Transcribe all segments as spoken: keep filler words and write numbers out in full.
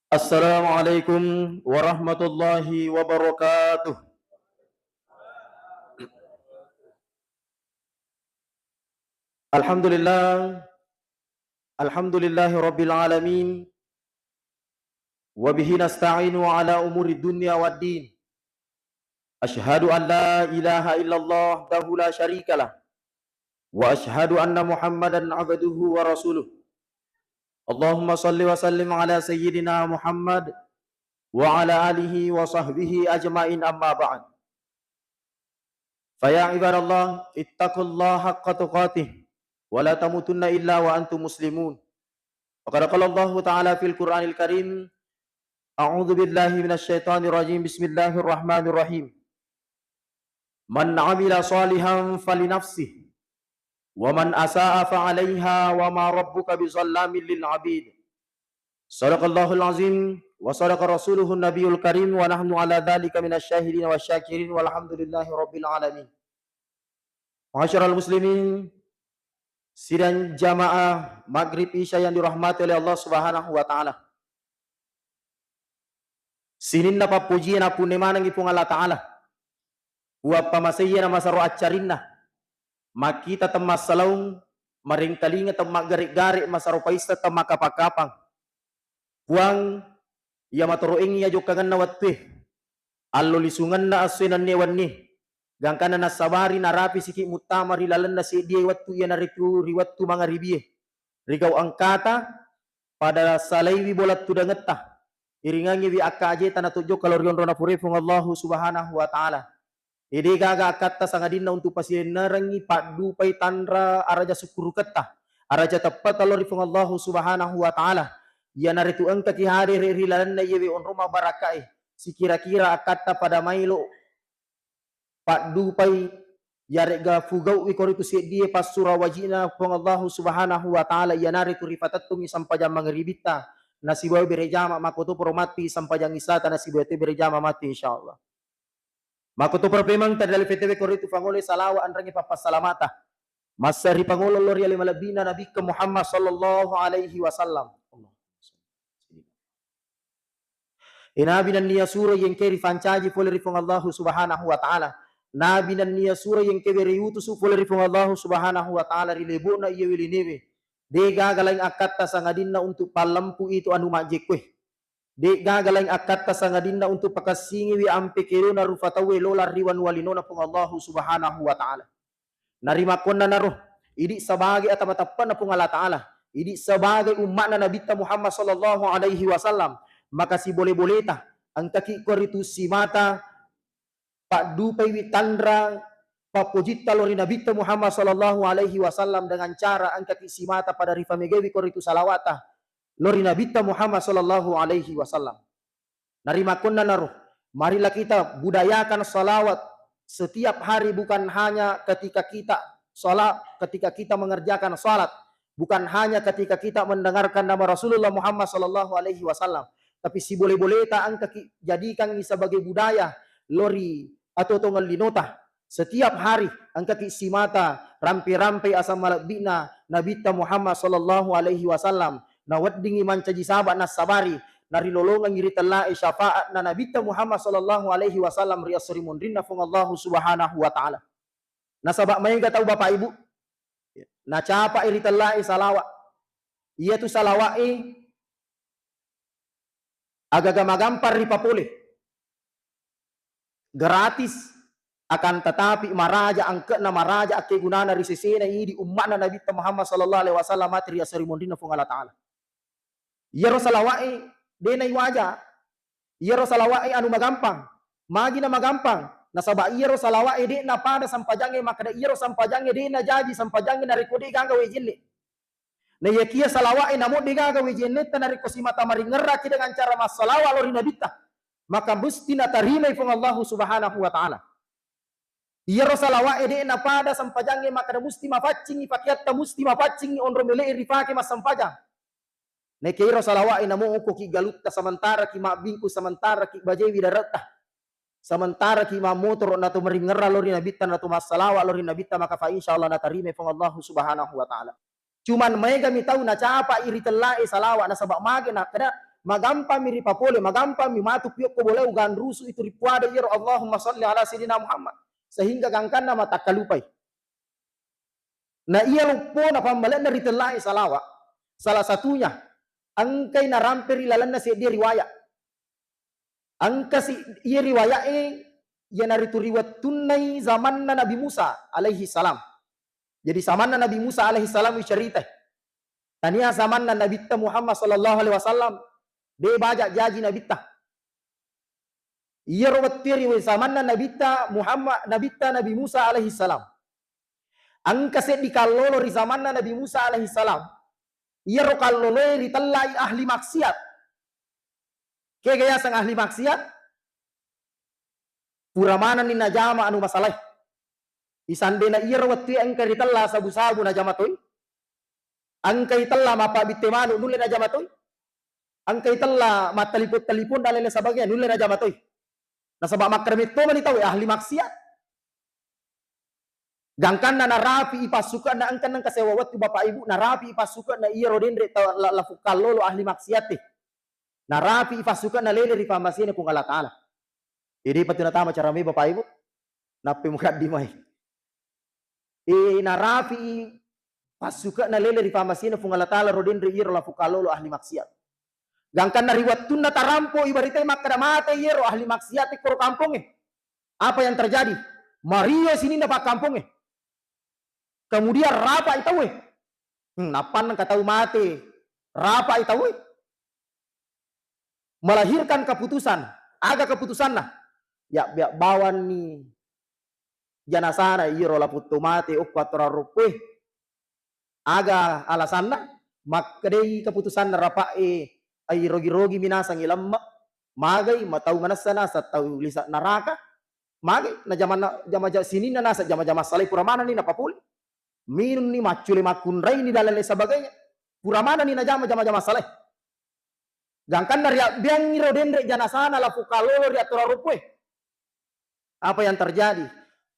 Assalamualaikum warahmatullahi wabarakatuh. Alhamdulillah. Alhamdulillahi rabbil alamin. Wa bihi nasta'inu ala umuri dunya waddin. Asyhadu an la ilaha illallah wahdahu la syarikalah. Wa asyhadu anna Muhammadan abduhu wa rasuluh. Allahumma salli wa sallim ala sayyidina Muhammad wa ala alihi wa sahbihi ajmain, amma ba'd. Fa ya ibadallah, ittaqullaha haqqa tuqatih wa la tamutunna illa wa antum muslimun. Wa qad qala Allahu ta'ala fil Qur'anil Karim, a'udzu billahi minasy syaithanir rajim. Bismillahirrahmanirrahim. Man amila shalihan falinafsih, wa man asaa fa alaiha, wa ma rabbuka bizallamin lil abid. Sadaqallahul azim wa sadaqa rasuluhun nabiyul karim, wa nahnu ala dzalika minasy syahidin wasy syakirin, walhamdulillahi rabbil alamin. Ma'asyiral muslimin, sidang jamaah maghrib isya yang dirahmati oleh Allah Subhanahu wa taala. Sininna pappojié nappunnai manengngi Puang Allah Ta'ala. Uwappamaseié namasero accarinna. Makkita temmassalaung, maréngkalinga temmaggare-gare, masero paisseng temmakkapang-kapang. Puang, iya matoro'éngngi ajokkangenna wettué. Allo lisungenna essoé nenniya wennié. Gangkanna nassabari narapisiki muttama ri lalenna séddié wettu, iyanaritu ri wettu mangaribié. Ri gau engkata, pada salaiwi bola tudangetta, iringangiwi akka ajeta natojjokka lao ri onrona puraé Puang Allahu Subhanahu wa Ta'ala. Ede gaga akkatta sangadinna untuk pasilennerengngi paddupai tanra araja sukkuruketta, araja teppetta lao ri Puang Allahu Subhanahu wa Ta'ala. Iyanaritu engkaki hadere ri lalenna iyewe onrong mabarakkae, sikira-kira akkatta pada maelo paddupai, iyare'ga fugau'i koritu seddie passura waji'na Puang Allahu Subhanahu wa Ta'ala, iyanaritu ripatettungngi sempajang mangribitta nasibawa bere jama, makkotoparo matti sempajang isata nasibawa te bere jama matti, insyaallah. Makkotoparo pemeng tadali P T W koritu fangolo salawa anrengnge pappassalamata. Massa ri pangolo lao ri ale malebbina Nabikka Muhammad sallallahu alaihi wasallam. E Nabi nennia suro yengke rifancaji pole ri Puang Allahu Subhanahu wa Ta'ala. Nabi nennia suro yengke bere utusu pole ri Puang Allahu Subhanahu wa Ta'ala ri lebo'na iye welinewe. De gaga laing akkatta sangadinna untuk pallempu itu anu majjekkoe. De gaga laing akkatta sangadinna untuk pakassingiwi ampe kedona rufa tauwe lolang ri wanua linona Puang Allahu Subhanahu wa Ta'ala. Narimakkonnanaro, idi sebagai atama teppe'na Puang Allah Ta'ala, idi sebagai umma'na Nabitta Muhammad sallallahu alaihi wasallam, maka sibole-boleta engkaki koritu simata paddupaiwi tanra pappojitta lao ri Nabitta Muhammad sallallahu alaihi wasallam dengan cara engkaki simata pada rifamegaiwi koritu salawata lao ri Nabitta Muhammad sallallahu alaihi wasallam. Narimakkonnanaro, marilah kita budayakan salawat setiap hari, bukan hanya ketika kita salat, ketika kita mengerjakan salat, bukan hanya ketika kita mendengarkan nama Rasulullah Muhammad sallallahu alaihi wasallam, tapi sibole-boleta engkaki jadikangngi sebagai budaya lao ri atotongeng linota. Setiap hari engkaki simata rampe-rampe asam malebbi'na Nabitta Muhammad sallallahu alaihi wasallam, naweddingngi mancaji saba nassabari, narilolongengngi ri tellae syafaatna Nabitta Muhammad sallallahu alaihi wasallam ri esso ri munrinna Puang Allahu Subhanahu wa Ta'ala. Nasaba maega tau Bapak Ibu nacapai ri tellae salawa. Iyatu salawa'e agaga magampang ripapole. Gratis, akan tetapi maraja angke'na, maraja akkegunana ri sesena idi umma'na Nabitta Muhammad sallallahu alaihi wasallam mate ri esso ri munrinna Puang Allah Ta'ala. Iyaro salawa'e de naiwaja. Iyaro salawa'e anu magampang. Magi na magampang? Nasaba iyaro salawa'e de napada sampajangnge, makkeda iyaro sampajangnge de najaji sampajangnge narekko de gaga wae jenne. Naiyakia salawa'e namo de gaga wae jennetta narekko simata maringerraki dengan cara massalawa lao ri Nabitta, maka musti natarimai Puang Allahu Subhanahu wa Ta'ala. Iyaro salawa'e de napada sampajangnge, makkeda musti mapaccingi pakeatta, musti mapaccingi onrong mele'e ripake massampajang. Naekiaro salawa'e namo okkoki galutta, sementara ki mabbingku, sementara ki bajewi daretta, sementara ki mammotoro nato maringerra lao ri Nabitta, nato massalawa lao ri Nabitta, maka fa insyaallah natarimai Puang Allahu Subhanahu wa Ta'ala. Cuman maegami tau nacapai ri tellae salawa, nasaba mage nakkeda magampammi ripapole, magampammi matu piokko bolai uganrusu itu ripuada iyaro Allahumma salli ala sayyidina Muhammad. Sehingga gangkanna matakkalupai. Na iya loppona pammale'na ritellai salawa, salah satunya engkai narampe ri lalenna seddie riwaya. Engka si-, iya riwaya'e iyanaritu ri wettunnai zamanna Nabi Musa alaihi salam. Jadi zamanna Nabi Musa alaihi salam iceritai. Tania zamanna Nabitta Muhammad sallallahu alaihi wasallam, de baja jaji Nabitta. Iyaro wettue ri zamanna Nabitta Muhammad, Nabitta Nabi Musa alaihi salam. Engka seddi kallolo ri zamanna Nabi Musa alaihi salam. Iyaro kalloloe ritellai ahli maksiat. Kega yaseng ahli maksiat? Pura manenni najama anu masalae. Isandena iyaro wettue engka ritella sabu-sabu najama toi. Engka itella mappabitte manu nulle najama toi. Engka itella mattalipon-talipon dan lain sebagainya nulle najama toi. Nasaba makkeda metto mani tau ahli maksiat. Gangkanna narapi'i passuke'na engka nengka sewa wettu Bapak Ibu, narapi'i passuke'na iyaro denre tau la-, lafu kallolo ahli maksiatte. Narapi'i passuke'na lele ri pammasena Puang Allah Ta'ala. Jadi patu natama cara mai Bapak Ibu, nappe mukaddimai. E, narapi'i passuke'na lele ri pammasena Puang Allah Ta'ala ro denre iyaro lafu kallolo ahli maksiat. Gangkanna ri wettunna tarampo ibarattai makkeda mate iyaro ahli maksiat koro kampongnge. Apa yang terjadi? Mario sininna pakkampongnge. Kemudian rapa'i tauwe. Hmm, nappanna engka tau mate, rapa'i tauwe. Melahirkan keputusan. Aga keputusanna? Ya, ya bawanni janasana iyaro laputto mate okko attorang roppoe. Aga alasanna? Makkedai keputusanna rapa'e, ai rogi-rogi minasang ilemme, magai matau manessa naseng tau lisa neraka, magai na jamanna jama-, ja-, sininna naseng jama-jama salai pura manenni napapole. Minunni, maccule makkunraini dan lain sebagainya. Pura manenni najama jama-jama salai. Gangkanna riabbeangngi ro denre janasana lafu kallolo ri attorang roppoe. Apa yang terjadi?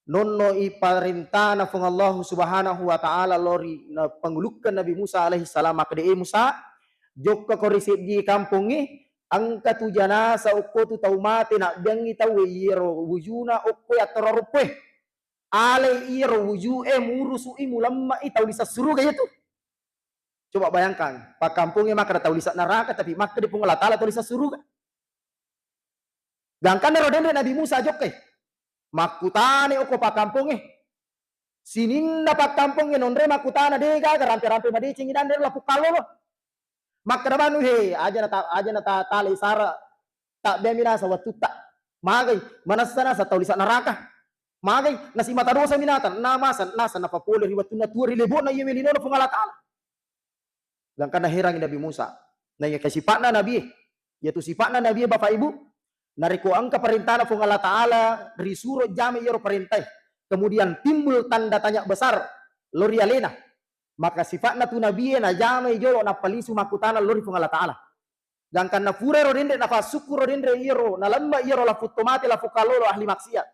Nonno iparentana Puang Allahu Subhanahu wa Ta'ala lori na-, pangulukkeng Nabi Musa alaihi salam, makkeda, "E Musa, jokka ko ri seddie kampongnge, engka tu janasa okko tu tau mate, nabbeangngi tauwe iyaro wujuna okko attorang roppoe. Alai iyaro wujue, murusu'i, mulemme'i tau lisa suruga iyatu." Coba bayangkan, pakkampongnge makkeda tau lisa neraka, tapi makkeda Puang Allah Ta'ala tau lisa suruga. Gangkanna ro denre Nabi Musa jokkai. Makkutana okko pakkampongnge. Sininna pakkampongnge nonre makkutana de gaga rampe-rampe madecengi dan de lapu kallolo. Makkeda manu, "He, aja na ta-, aja na ta-, talai sara tabbeami naseng wettutta. Magai, manessa naseng tau lisa neraka. Magai, nasimata dosa minatang, na masa, naseng napapole ri wettunna tuo ri lebo'na iye we linona Puang Allah Ta'ala." Gangkanna herangi Nabi Musa. Naingekai sipa'na Nabie. Iyatu sipa'na Nabie, Bapak Ibu. Narekko engka parentana Puang Allah Ta'ala, risuro jamai iyaro parentae. Kemudian timbul tanda tanya besar lo ri alena. Maka sipa'na tu Nabie najamai jolo nappa lisu makkutana lo ri Puang Allah Ta'ala. Gangkanna pura ro denre nafassukku ro denre iyaro, nalemma iyaro lapu to mate, lapu kallolo ahli maksiat.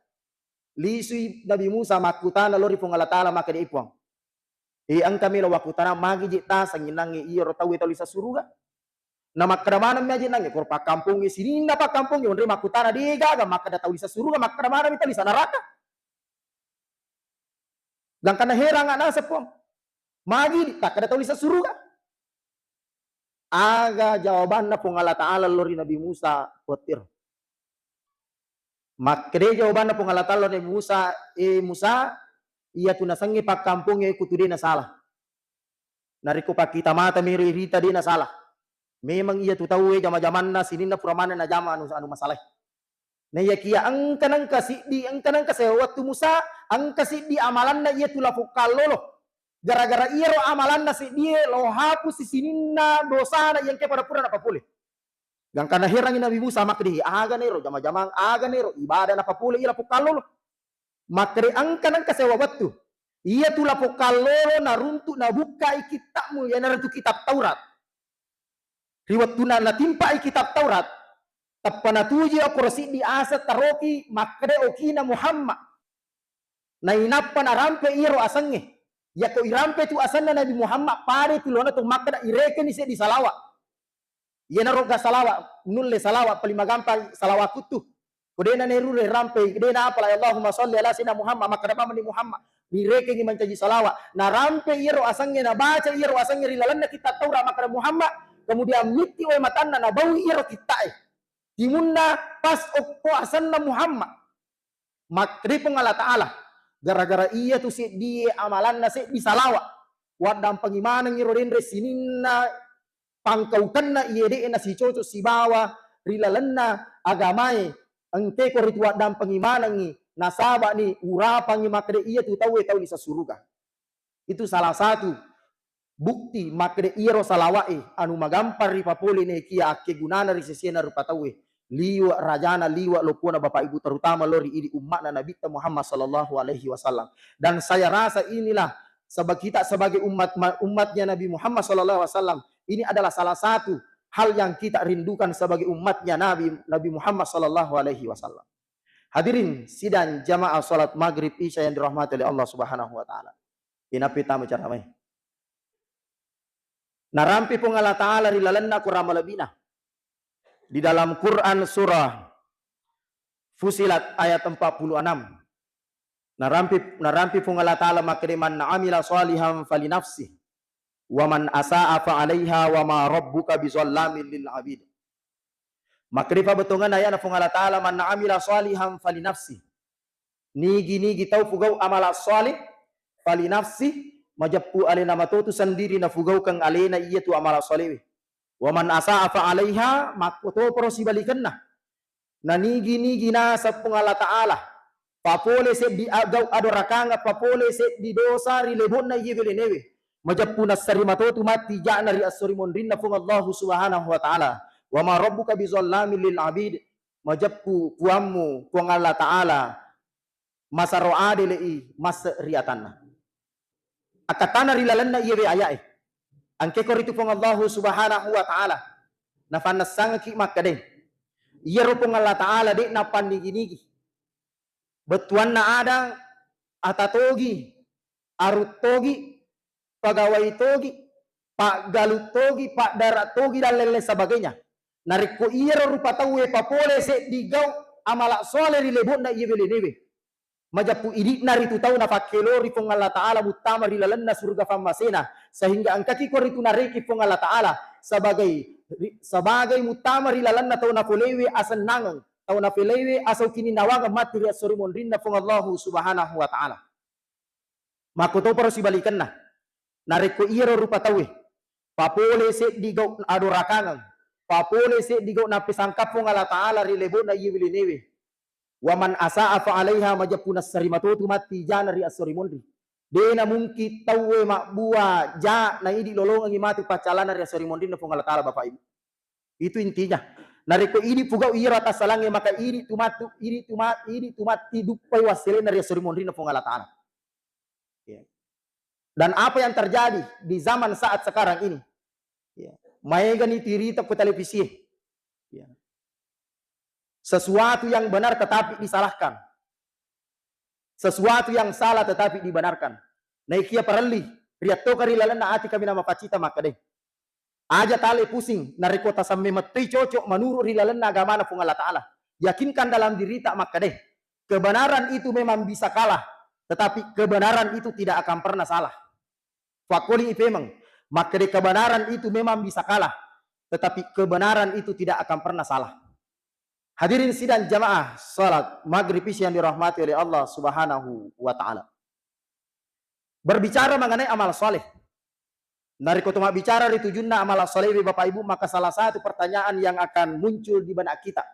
Lisui Nabi Musa makkutana lo ri Puang Allah Ta'ala, makkeda, "E Puang, e engka melo wakkutana, magi je taseng innangnge iyaro tauwe tau lisa suruga?" Na makkeda maneng mi aje nangnge, koro pakkampongnge, sininna pakkampongnge onre makkutana de gaga makkeda tau lisa suruga, makkeda maneng mi tau lisa neraka. Gangkanna herang naseng Puang. Magi takkeda tau lisa suruga? Aga jawabanna Puang Allah Ta'ala lo ri Nabi Musa wettiro? Makkeda jawabanna Puang Allah Ta'ala lo Nabi Musa, "E Musa, iyatu nasengnge pakkampongnge kutu de nasala. Narekko pakkita mata mero irita de nasala. Memang iyatu tauwe jama-jamanna sininna pura maneng najama anu, anu masalae. Naiyakiya engka nengka siddi, engka nengka sewa wettu Musa, engka siddi amalanna iyatu lapu kallolo. Gara-gara iyaro amalanna siddie lo hapusi sininna dosana iyengke pada pura napapole." Gangkanna herangi Nabi Musa, makkeda, "Aga nero jama-jamang, aga nero ibadah napapole iya lapu kallolo?" Makkeda, "Engka nengka sewa wettu. Iyatu lapu kallolo naruntu nabukkai kitabmu, iyanaritu kitab Taurat. Ri wettunna natimpai kitab Taurat, tappa natuju okkoro siddi aseng taroki makkeda okina Muhammad. Nainappa narampe iyaro asengnge. Yako irampe tu asenna Nabi Muhammad, pada tu lona to makkeda irekeni seddi salawa." Iyanaro ga salawat, nulle salawat paling magampang salawat kuttu. Ko de'na nerure rampei, de'na apala Allahumma sholli ala sayyidina Muhammad, makkeda pamani Muhammad. Direkengi mancaji salawat. Narampe iyaro asengnge, nabaca iyaro asengnge ri lalenna kitta Taurat makkeda Muhammad, kemudian mitti wae matanna nabau iyaro kittae. Timunna pas okko asenna Muhammad. Makkeda Puang Allah Ta'ala, gara-gara iyatu seddie amalanna seddi salawat, waddampengi manengngi ro denre sininna pangkaukenna iye de'na sicoco sibawa ri lalenna agamae, engkeko ritu waddampengi manengngi, nasaba'ni urapangngi makkeda iyatu tauwe tau lisa suruga. Itu salah satu bukti makkeda iyaro salawa'e anu magampang ripapole nekia akkegunana ri sesena rupa tauwe, liwe' rajana, liwe' loppona Bapak Ibu, terutama lo ri idi umma'na Nabitta Muhammad sallallahu alaihi wasallam. Dan saya rasa inilah sebab kita sebagai umat, ma-, umatnya Nabi Muhammad sallallahu alaihi wasallam, ini adalah salah satu hal yang kita rindukan sebagai umatnya Nabi, Nabi Muhammad sallallahu alaihi wasallam. Hadirin sidang jamaah salat maghrib isya yang dirahmati oleh Allah Subhanahu wa Ta'ala. Inappi tama cara mai. Narampi Puang Allah Ta'ala ri lalenna Quran malebbi'na. Di dalam Quran surah Fusilat ayat empat puluh enam. Narampi, narampi Puang Allah Ta'ala makkeda, "Man amila shalihan falinafsi, wa man asa'a fa alaiha, wa ma rabbuka bizallamin lil abid." Makkeda fa betongeng ayana Puang Allah Ta'ala, "Man amila shalihan falinafsi." Nigi-nigi tau fugau amala shalih, falinafsi, majeppu alena matotu sendiri nafugaukeng alena iyatu amala shalihwe. Wa man asa'a fa alaiha, makkotoparo sibalikenna. Na nigi-nigi naseng Puang Allah Ta'ala, papole seddi a-, gau adorakangeng, papole seddi dosa ri lebo'na iye belenewe. Majeppu nassari matotu matti ja'na ri esso ri monrinna Puang Allahu Subhanahu wa Ta'ala. Wa ma rabbuka bizallamin lil abid. Majeppu Puammu, Puang Allah Ta'ala, masaro adele'i masse ri atanna. Akkattana ri lalenna iyewe aya'e. Engkeko ritu Puang Allahu Subhanahu wa Ta'ala nafannessangeki makkeda, iyaro Puang Allah Ta'ala de' nappannigi-nigi. Bettuanna ada, ata togi, arut togi, pegawai togi, paggalu togi, paddara togi, dan lain-lain sebagainya. Narekko iyaro rupa tauwe papole seddi gau amala shaleh ri lebo'na iye belenewe, majeppu idi'na ritu tau nafakkelori Puang Allah Ta'ala muttama ri lalenna surga fammasena, sehingga engkaki ko ritu nareki Puang Allah Ta'ala sebagai, sebagai muttama ri lalenna tau nafolewe asennangeng, tau nafolewe asaukininawangeng matti ri esso ri monrinna Puang Allahu Subhanahu wa Ta'ala. Makkotoparo sibalikenna. Narekko iyaro rupa tauwe papole seddi gau adorakangeng, papole seddi gau nappesangka Puang Allah Ta'ala ri lebo'na iye belenewe. Wa man asa'a fa alaiha, majeppu nassari matotu matti ja'na ri esso ri monri. De' namungkin tauwe mabbua ja naidi lolongengngi matu paccalana ri esso ri monrinna Puang Allah Ta'ala, Bapak Ibu. Itu intinya. Narekko idi fugau iyaro atassalangnge, maka idi tu matu, idi tu ma-, idi tu matti duppai wasselenna ri esso ri monrinna Puang Allah Ta'ala. Ya. Dan apa yang terjadi di zaman saat sekarang ini? Ya. Maegani tirita ko televisi. Ya. Sesuatu yang benar tetapi disalahkan. Sesuatu yang salah tetapi dibenarkan. Naikia parelli, riattoka ri lalenna ati kami nama pacita makkeda, aja tale pusing, narekko tasamme mettoi cocok menurut ri lalenna agamana Puang Allah Ta'ala. Yakinkan dalam dirita makkeda, kebenaran itu memang bisa kalah, tetapi kebenaran itu tidak akan pernah salah. Fakkoli ipemeng, makkeda kebenaran itu memang bisa kalah, tetapi kebenaran itu tidak akan pernah salah. Hadirin sidang jamaah salat maghrib isya yang dirahmati oleh Allah Subhanahu wa Ta'ala. Berbicara mengenai amal saleh, narekko to mabbicara ri tujunna amal saleh, Bapak Ibu, maka salah satu pertanyaan yang akan muncul di benak kita,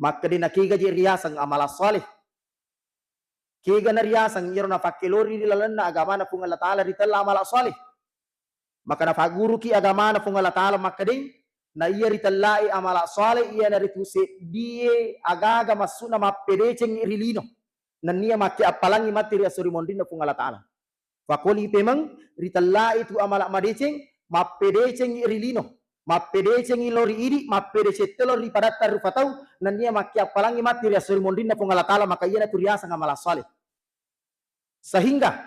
makkeda, kega je riaseng amal saleh? Kega nariaseng iyaro nafakkelori ri lalenna agamana Puang Allah Ta'ala ritella amala saleh? Maka nafagguruki agamana Puang Allah Ta'ala makkedai, na iya ritellai amala saleh iyanaritu seddie agaga massuna mappedeceng ri lino, nennia makkeappalangngi matti ri esso ri monrinna Puang Allah Ta'ala. Fakoli pemeng ritellai tu amala madeceng, mappedeceng ri lino, mappedecengngi lao ri idi, mappedeceng to lao ri padatta rupa tau, nennia makkeappalangngi matti ri esso ri monrinna Puang Allah Ta'ala, maka iyanatu riaseng amala saleh. Sehingga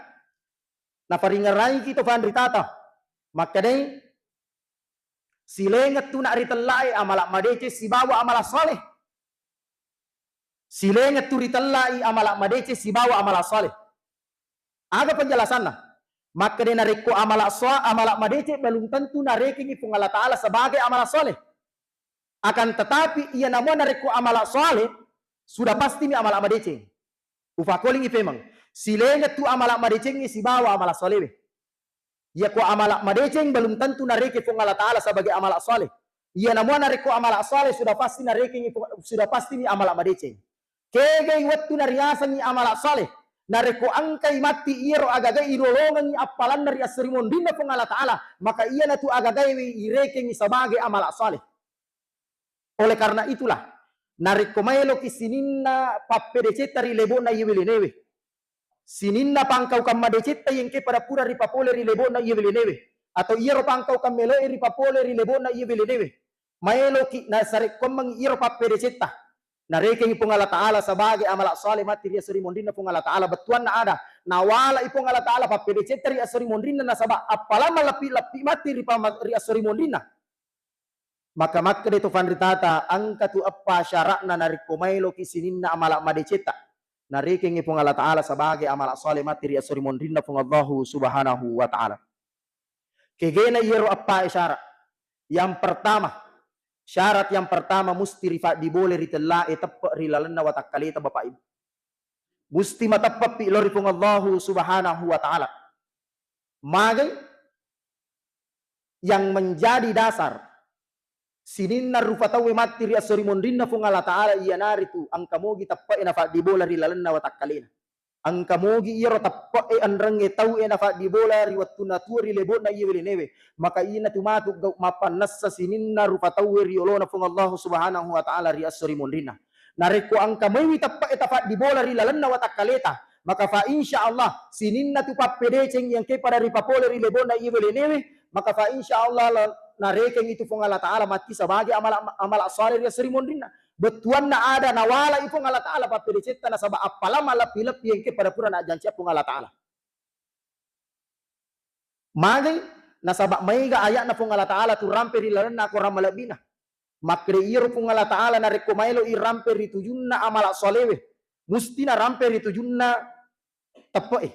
nafaringerraiki to fanritata makkedai, Silaingeng tu na ritellae amala madeceng sibawa amala saleh. Silaingeng tu ritellae amala madeceng sibawa amala saleh. Aga penjelasanna? Makkeda narekko amala sa-, amala madeceng belum tentu narekengi Puang Allah Ta'ala sebagai amala saleh. Akan tetapi, iya namua narekko amala saleh, sudah pasti mi amala madeceng. Ufakolingi femeng. Silaingeng tu amala madecengnge sibawa amala salewe. Iya ko amala madeceng belum tentu nareke Puang Allah Ta'ala sebagai amala saleh. Iya namua narekko amala saleh sudah pasti narekengi Puang-, sudah pasti mi amala madeceng. Kegai wettu nariasengngi amala saleh. Narekko engkai matti iyaro agaga ilolongengngi appalanna ri esso ri monrinna Puang Allah Ta'ala, maka iyanatu agagaewe irekengngi sebagai amala saleh. Oleh karena itulah, narekko maeloki sininna pappedecetta ri lebo'na iye welenewe, sininna pangkaukang madecetta iye engke pada pura ripapole ri lebo'na iye welenewe, atau iyaro pangkaukang meloe ripapole ri lebo'na iye welenewe, maeloki nasarekkoammengngi iyaro pappedecetta, narekengngi Puang Allah Ta'ala sebagai amala saleh matti ri esso ri monrinna Puang Allah Ta'ala, bettuanna ada, nawalai Puang Allah Ta'ala pappedecetta ri esso ri monrinna, nasaba appalang malleppi-leppi matti ri pama-, ri esso ri monrinna. Maka makkeda to fanritata, engka tu eppa syara'na narekko maeloki sininna amala madecetta, narekengngi Puang Allah Ta'ala sebagai amala saleh matti ri esso ri monrinna Puang Allahu Subhanahu wa Ta'ala. Kegena iyaro eppa syara'. Yang pertama, syarat yang pertama musti rifaddibole ri tellae teppe ri lalenna watakkaleta, Bapak Ibu. Musti mateppepi lao ri Puang Allahu Subhanahu wa Ta'ala. Magai yang menjadi dasar sininna rupa tauwe matti ri esso ri monrinna Puang Allah Ta'ala, iyanaritu engka mogi teppe'e nafaddibola ri lalenna watakkalena. Engka mogi iyaro teppe'e enrengnge tauwe nafaddibola ri wettunna tuo ri lebo'na iye welenewe, maka iyanatu matu gau mappannessa sininna rupa tauwe ri olona Puang Allahu Subhanahu wa Ta'ala ri esso ri monrinna. Narekko engka moiwi teppe'e tafaddibola ri lalenna watakkaleta, maka fa insya Allah sininna tu pappedeceng yang ke pada ripapole ri lebo'na iye welenewe, maka fa insya Allah la-, narekeng itu Puang Allah Ta'ala matti sebagai amala, amala saleh ri esso ri monrinna. Bettuanna ada nawalai Puang Allah Ta'ala pappedecetta nasaba appalang malleppi-leppi yang ke pada pura najjancia Puang Allah Ta'ala. Magai nasaba maega aya'na Puang Allah Ta'ala tu rampe ri lalenna akorang malebbina. Makkeda iyaro Puang Allah Ta'ala narekko maelo irampe ri tujunna amala salewe, musti narampe ri tujunna teppe'e.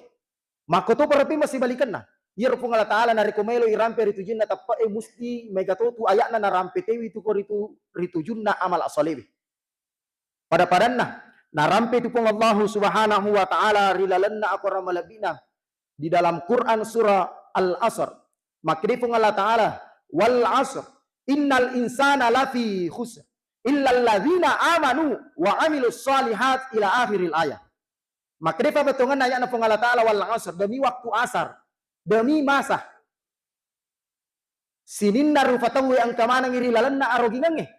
Makkotoparo pi masibalikenna. Iyaro Puang Allah Ta'ala narekko maelo irampe ri tujunna teppe'e, musti maega to tu aya'na narampe tewi tu ko ri tu-, ri tujunna amala salewe. Pada-padanna, narampe tu Puang Allahu Subhanahu wa Ta'ala ri lalenna akorang malebbi'na di dalam Quran surah Al-Asr. Makkeda Puang Allah Ta'ala, "Wal asr, innal insana lafi khusr, illal ladzina amanu wa amilus shalihat," ila akhiril ayah. Makkeda pabbettuangenna aya'na Puang Allah Ta'ala, "Wal asr," demi waktu asar, demi masa. Sininna rupa tauwe engka manengngi ri lalenna arogingengnge.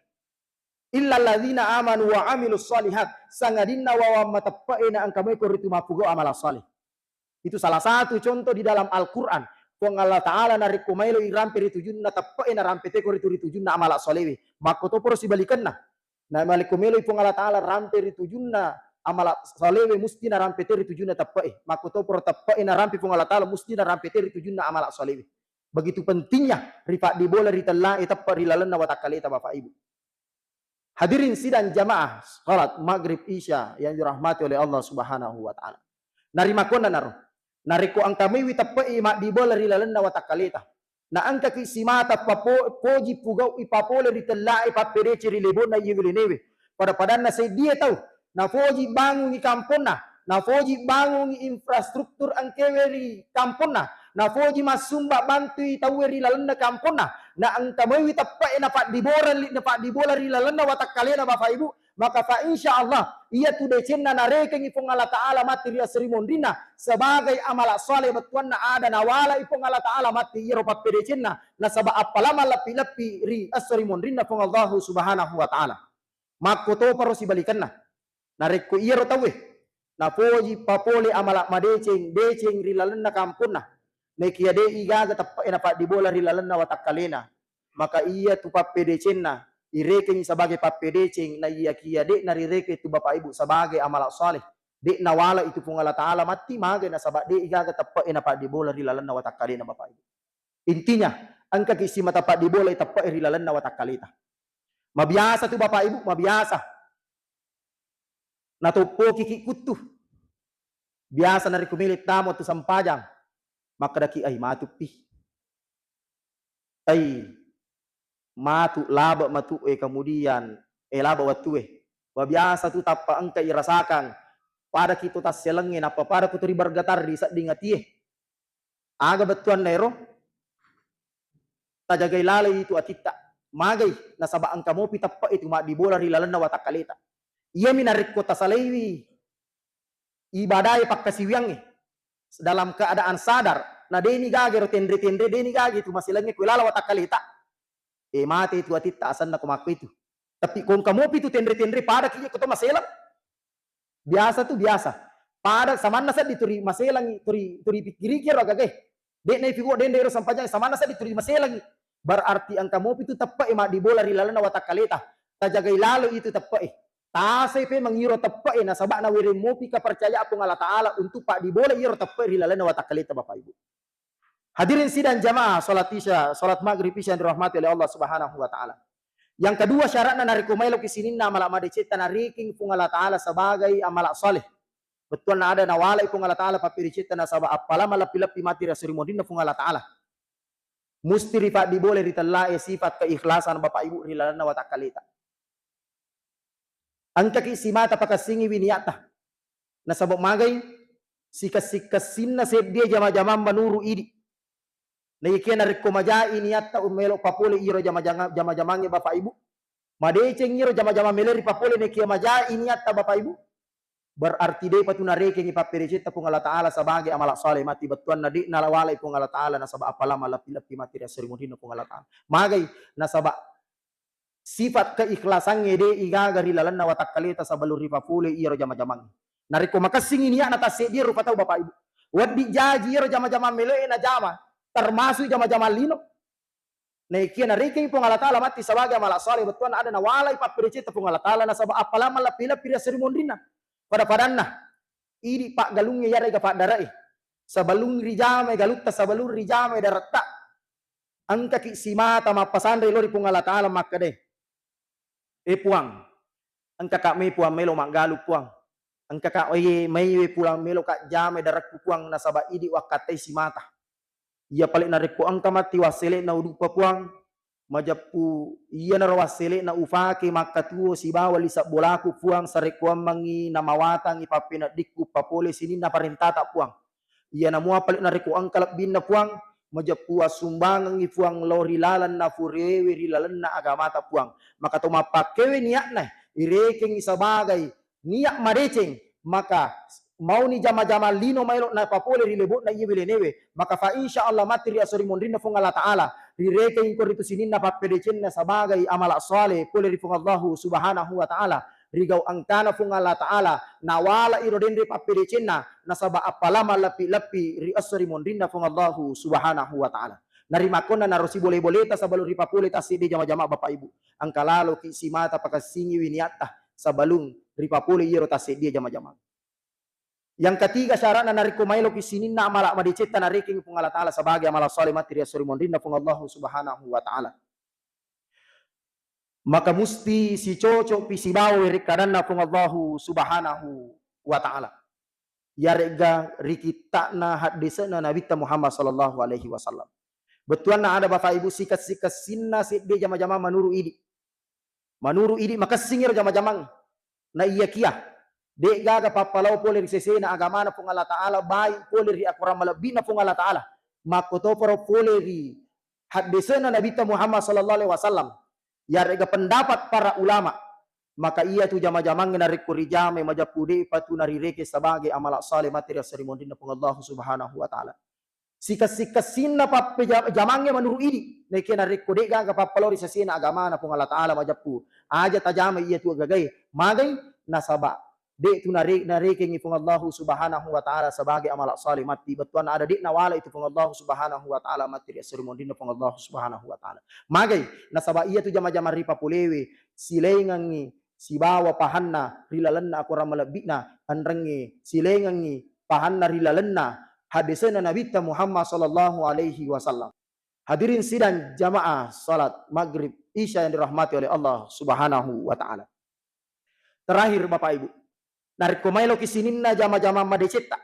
Illal ladzina amanu wa amilus shalihat, sangadinna wawang mateppe'e na engka moi ko ritu mappugau amala saleh. Itu salah satu contoh di dalam Al-Quran. Puang Allah Ta'ala narekko maelo irampe ri tujunna teppe'e, narampe teko ritu ri tujunna amala salewe. Makkotoparo sibalikenna. Na marekko meloi Puang Allah Ta'ala rampe ri tujunna amala salewe, musti narampe te ri tujunna teppe'e. Makkotoparo teppe'e narampe Puang Allah Ta'ala, musti narampe te ri tujunna amala salewe. Begitu pentingnya rifaddibola ri tellae teppe ri lalenna watakkaleta, Bapak Ibu. Hadirin sidang jamaah salat maghrib isya yang dirahmati oleh Allah Subhanahu wa Ta'ala. Narimakkuannanaro, narekko engka maiwi teppe'i maddibola ri lalenna watakkaleta, na engkaki simata papo-, poji pugau'i papole ri tellae pappedece ri lebonna iye welenewe, pada-padanna seddie tau, nafoji bangungi kamponna, nafoji bangungi infrastruktur engkewe ri kamponna, nafoji massumba bantui tauwe ri lalenna kamponna, na engka maiwi teppe'e napaddibola ri, napaddibola ri lalenna watakkalena, Bapak Ibu, maka fa insya Allah, iyatu decenna narekengi Puang Allah Ta'ala matti ri esso ri monrinna sebagai amala saleh bettuanna ada nawalai Puang Allah Ta'ala matti iyaro pappedecenna, nasaba appala malleppi-leppi ri esso ri monrinna Puang Allahu Subhanahu wa Ta'ala. Makkotoparo sibalikenna. Narekko iyaro tauwe napoji papole amala madeceng, deceng ri lalenna kamponna, naikiya de'i gaga teppe'e napaddibola ri lalenna watakkalena, maka iyatu pappedecenna irekengi sebagai pappedeceng, naiyakiya de'na rirekeng tu Bapak Ibu sebagai amala saleh, de'na wala itu Puang Allah Ta'ala matti magai nasaba de'i gaga teppe'e napaddibola ri lalenna watakkalena, Bapak Ibu. Intinya, Engkaki simata paddibolai teppe'e ri lalenna watakkaleta. Mabiasa tu Bapak Ibu, mabiasa. Natoppokiki kuttu. Biasa narekko mele tama wettu sempajang, makkedaki, "Ai, matuppi. Ai, matu, labe matu, eh, kemudian, eh, labe wettue." Mabiasa tu tappa engka irasakang, padaki to tasselengnge, nappa padako to ri bergetar ri sedding atie. Aga bettuanna ero? Tajagai laloi itu atitta. Magai, nasaba engka mopi teppe'e tu maddibola ri lalenna watakkaleta. Iyami narekko tasalaiwi ibadae pakkasiwiangnge dalam keadaan sadar, na deni gaga ero tenre-tenre, deni gaga itu maselengnge kue lala watakkaleta. E, mate itu atitta asenna ko makko itu. Tapi ko engka mopi tu tenre-tenre, padaki je ko to maseleng. Biasa tu biasa. Pada samanna seddi turi maselangi, turi, turi pikkiriki ero agagae. De'na ifigo dende ero sampajang, samanna seddi turi maselangi. Berarti engka mopi tu teppe'e maddibola ri lalenna watakkaleta. Tajagai lalo itu teppe'e. Tasai pe mengiro teppe'e nasaba nawereng mopi kepercayaan Puang Allah Ta'ala untuk paddibola iyaro teppe'e ri lalenna watakkaleta, Bapak Ibu. Hadirin sidang jamaah salat Isya, salat Maghrib Isya yang dirahmati oleh Allah Subhanahu wa Ta'ala. Yang kedua syaratna narekko maeloki sininna amala madecetta narekeng Puang Allah Ta'ala sebagai amala saleh. Bettuanna ada nawalai Puang Allah Ta'ala pappedecetta nasaba appala malleppi-leppi matti ri esso ri monrinna Puang Allah Ta'ala. Musti ripaddibolai ri tellae sifat keikhlasan Bapak Ibu ri lalenna watakkaleta. Engkaki simata pakessingiwi niatta. Nasaba magai sikessi-kessinna seddie jama-jamang manuru idi. Naikia narekko majai niatta melo papole iro jama-jama-, jama-jamangnge Bapak Ibu. Madeceng iro jama-jama melo ripapole naikia majai niatta Bapak Ibu. Berarti depa tu narekengi pappedecetta Puang Allah Ta'ala sebagai amala saleh matti bettuanna de' nalawalai Puang Allah Ta'ala nasaba appala malleppi-leppi matti ri esso ri monrinna Puang Allah Ta'ala. Magai nasaba sifat keikhlasangnge de' igaga ri lalenna watakkaleta sebelum ripapole iyaro jama-jamang. Narekko makessingi niatna tasseddie rupa tau Bapak Ibu. Wedding jaji iyaro jama-jamang meloe najama, termasuk jama-jamang lino. Naikia narekeng Puang Allah Ta'ala matti sebagai amala saleh bettuanna ada nawalai pappedecetta Puang Allah Ta'ala nasaba appala malleppi-leppi ri esso ri monrinna. Pada-padanna idi paggalungnge iyarega paddare'e. Sebelum rijamai galutta, sebelum rijamai daretta. Engkaki simata mappasanre lao ri Puang Allah Ta'ala makkeda, "E Puang, engkaka mai Puang melo maggalung Puang. Engkaka, eh, maiwe Puang melo kajjamai darekku Puang nasaba idi wakkattai simata. Iya pale narekko engka matti wassele'na uduppa Puang, majeppu iyanaro wassele'na ufake makkatuwo sibawa lise' bolaku Puang sarekkoammengngi namawatangngi pappeneddikku papole sininna parentata Puang. Iyana mua pale narekko engka lebbinna Puang, majeppu assumbangengngi Puang lao ri lalenna furewe ri lalenna agamata Puang." Maka to mappakkewe niatna irekengngi sebagai niat madeceng, maka mauni jama-jama lino maelo napapole ri lebo'na iye belenewe, maka fa insya Allah matti ri esso ri monrinna Puang Allah Ta'ala rirekengngi ko ritu sininna pappedecenna sebagai amala saleh pole ri Puang Allahu Subhanahu wa Ta'ala. Rigau engkana Puang Allah Ta'ala nawala iro denre pappedecenna nasaba appala malleppi-leppi ri esso ri monrinna Puang Allahu Subhanahu wa Ta'ala. Narimakkonna narosi bole-boleta sebelum ripapole tasseddie jama-jama Bapak Ibu. Engka laloki simata pakessingiwi niatta sebelum ripapole iyaro tasseddie jama-jama. Yang ketiga syaratna narekko maeloki sininna amala madecetta narekeng Puang Allah Ta'ala sebagai amala saleh matti ri esso ri monrinna Puang Allahu Subhanahu wa Ta'ala. Maka musti sicocokpi sibawa werekkadanna Puang Allahu Subhanahu wa Ta'ala. Yaregga ri kitta'na haddese'na Nabitta Muhammad sallallahu alaihi wasallam. Bettuanna ada Bapak Ibu sikessi-kessinna seddie jama-jamang manuru idi. Manuru idi makessing ero jama-jamang. Na iyakiya, de'gaga pappalao pole ri sesena agamana Puang Allah Ta'ala, baik pole ri akorang malebbi'na Puang Allah Ta'ala. Makkotoparo pole ri haddese'na Nabitta Muhammad sallallahu alaihi wasallam. Yarega pendapat para ulama. Maka iyatu jama-jamangnge narekko rijamai majeppu de'pa tu narireke sebagai amala saleh matti ri esso ri monrinna Puang Allahu Subhanahu wa Ta'ala. Sikessi-kessinna pappeja-, jamangnge manuru idi, naikia narekko de'gaga pappalao ri sesena agamana Puang Allah Ta'ala majeppu, aja tajamai iyatu agagae, magai nasaba de'tu nare-, narekengngi Puang Allahu Subhanahu wa Ta'ala sebagai amala saleh matti, bettuanna ada de' nawala itu Puang Allahu Subhanahu wa Ta'ala matti ri esso ri monrinna Puang Allahu Subhanahu wa Ta'ala. Magai nasaba iyatu jama-jamang ripapolewe silaingengngi sibawa pahanna ri lalenna akorang malebbi'na, enrengnge silaingengngi pahanna ri lalenna haddese'na Nabitta Muhammad sallallahu alaihi wasallam. Hadirin sidang jamaah salat maghrib isya yang dirahmati oleh Allah Subhanahu wa Ta'ala. Terakhir, Bapak Ibu, narekko maeloki sininna jama-jama madecetta,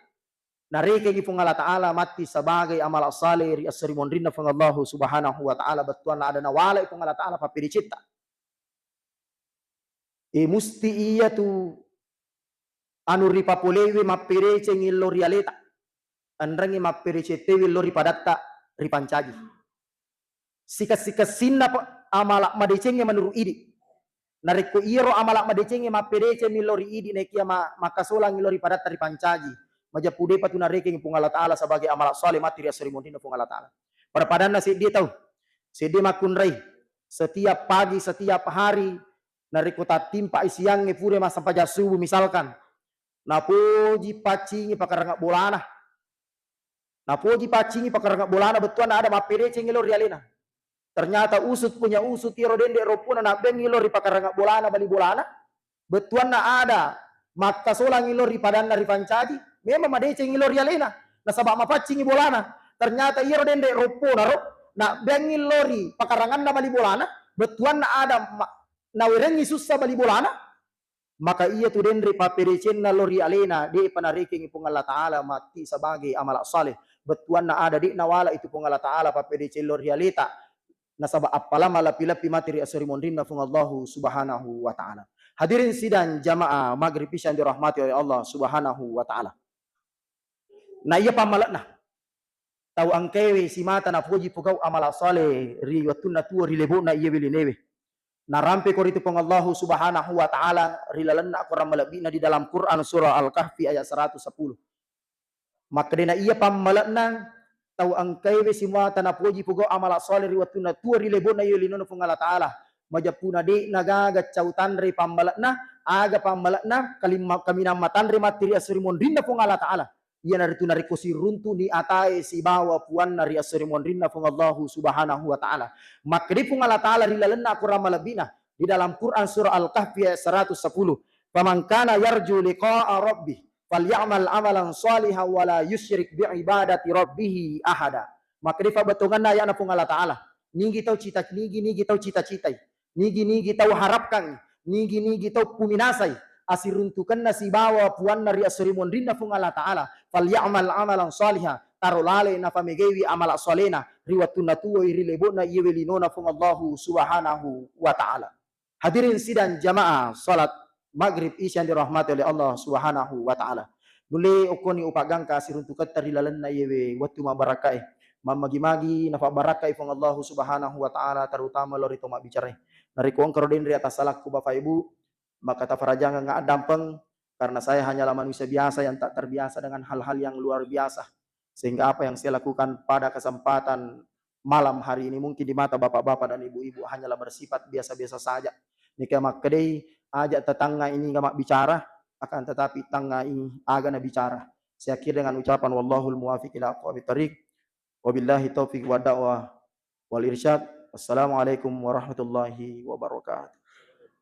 narekengi Puang Allah Ta'ala matti sebagai amala saleh ri esso ri monrinna Puang Allahu Subhanahu wa Ta'ala, bettuanna ada nawalai Puang Allah Ta'ala pappedecetta. E, musti iyatu anu ripapolewe mappedecengi lo ri aleta, enrengi mappedecengngewe lo ri padatta ripancaji. Sikessi-kessinna pe-, amala madecengnge menurut idi. Narekko iyaro amala madecengnge mappedecengmi lo ri idi, naekia ma-, makkasolangi lo ri padatta ripancaji, majeppu depa tu narekengi Puang Allah Ta'ala sebagai amala saleh matti ri esso ri monrinna Puang Allah Ta'ala. Pada-padanna seddie tau, seddie makkunrai, setiap pagi, setiap hari, narekko tattimpai siangnge pura massempajang subuh misalkan, napoji paccingi pakarangnge bolana. Napoji paccingi pakarangnge bolana, bettuanna ada mappedecengi lo ri alena. Ternyata usut punya usut, iyaro dende roppona nabbengi lo ri pakarangnge bolana, bali bolana. Bettuanna ada makkasolangi lo ri padanna ripancaji, memang madecengi lo ri alena. Nasaba mapaccingi bolana. Ternyata iyaro dende roppona ro, nabbengi lo ri pakaranganna bali bolana, bettuanna ada ma-, nawerengi sussa bali bolana, maka iyatu denre pappedecenna lo ri alena, de'pa narekengi Puang Allah Ta'ala matti sebagai amala saleh. Bettuanna ada de' nawala itu Puang Allah Ta'ala pappedeceng lo ri aleta, nasaba appala malleppi-leppi matti ri esso ri monrinna Puang Allahu Subhanahu wa Ta'ala. Hadirin sidang jamaah maghrib isya yang dirahmati oleh Allah Subhanahu wa Ta'ala. Na iya pammale'na, tau engkaewe simata napoji pogau amala saleh ri wettunna tuo ri lebo'na iyewe linewe. Narampeko ritu Puang Allahu Subhanahu wa Ta'ala ri lalenna Akorang malebbi'na di dalam Quran surah Al-Kahfi ayat seratus sepuluh. Makkedai na iya pammale'na, tau engkaewe simata napoji pogau amala saleh ri wettunna tuo ri lebo'na iyewe linona Puang Allah Ta'ala. Majeppuna de'na gaga cau tanre pammale'na, aga pammale'na, kalimma-, kaminang matanre matti ri esso ri monrinna Puang Allah Ta'ala. Iyanaritu narekko siruntu'ni atae sibawa puanna ri esso ri monrinna Puang Allahu Subhanahu wa Ta'ala. Makkedai Puang Allah Ta'ala ri lalenna Akorang malebbi'na di dalam Quran surah Al-Kahfi ayat seratus sepuluh, "Faman kana yarju liqa'a rabbih falyamal amalan salihan wa la yusyrik bi ibadati rabbih ahada." Makkedai fabbetongenna aya'na Puang Allah Ta'ala, nigi tau cita, nigi-nigi tau cita-citai, nigi-nigi tau harapkangngi, nigi-nigi tau puminasai asiruntukenna sibawa puanna ri esso ri monrinna Puang Allah Ta'ala, "Falyamal amalan saliha," taro lale nafamegaiwi amala salena ri wettunna tuoi ri lebo'na iyewe linona Puang Allahu Subhanahu wa Ta'ala. Hadirin sidang jamaah salat maghrib isya yang dirahmati oleh Allah Subhanahu wa Ta'ala. Nulle okkoni upaggangka siruntuketta ri lalenna iyewe wettu mabbarakkae. Mammagi-magi nafabbarakkai Puang Allahu Subhanahu wa Ta'ala, terutama lo ri to mabbicarae. Narekko engkaro denre atas salakku Bapak Ibu, maka tafarajangeng addampeng, karena saya hanyalah manusia biasa yang tak terbiasa dengan hal-hal yang luar biasa. Sehingga apa yang saya lakukan pada kesempatan malam hari ini mungkin di mata bapak-bapak dan ibu-ibu hanyalah bersifat biasa-biasa saja. Nika makkedai aja tetangga ini nggak mak bicara, akan tetapi tangai aga na bicara. Saya akhiri dengan ucapan wallahul muwafiq ila aqwamit thariq. Wabillahi taufiq wa da'wah wal irsyad. Wassalamualaikum warahmatullahi wabarakatuh.